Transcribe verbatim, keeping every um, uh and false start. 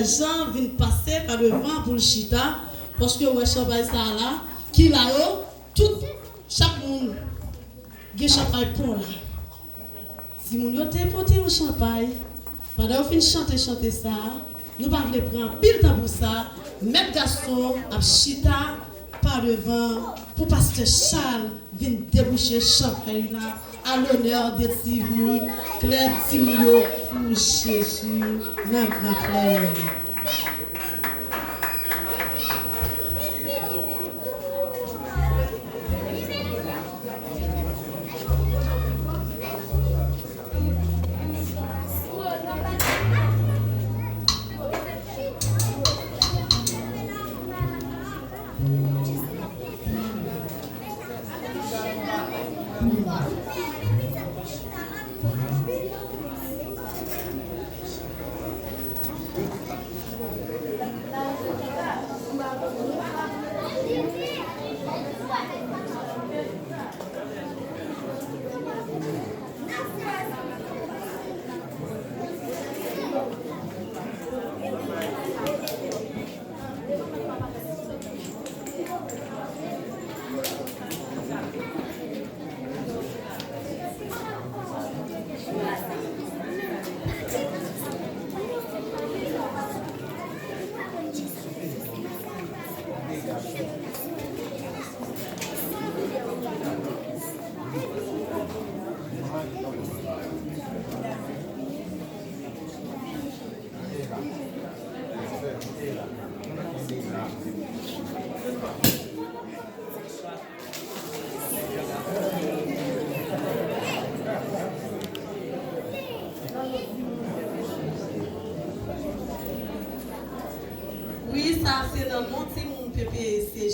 Jean vin pase pa devan pou l chita, paske w wè chanpay sa a la, ki la yo, tout, chak moun gen chanpay pa w la. Timoun yo te pote yon chanpay. Pandan yo fin chante chante sa a, nou pa vle pran anpil tan pou sa, Mèt Gaston ap chita pa devan pou pastè Charles vin debouche chanpay la a lonè de timoun klèb Timoun yo pou Jezi nan Gran Plèn. Wi, sa se nan non timoun P P C.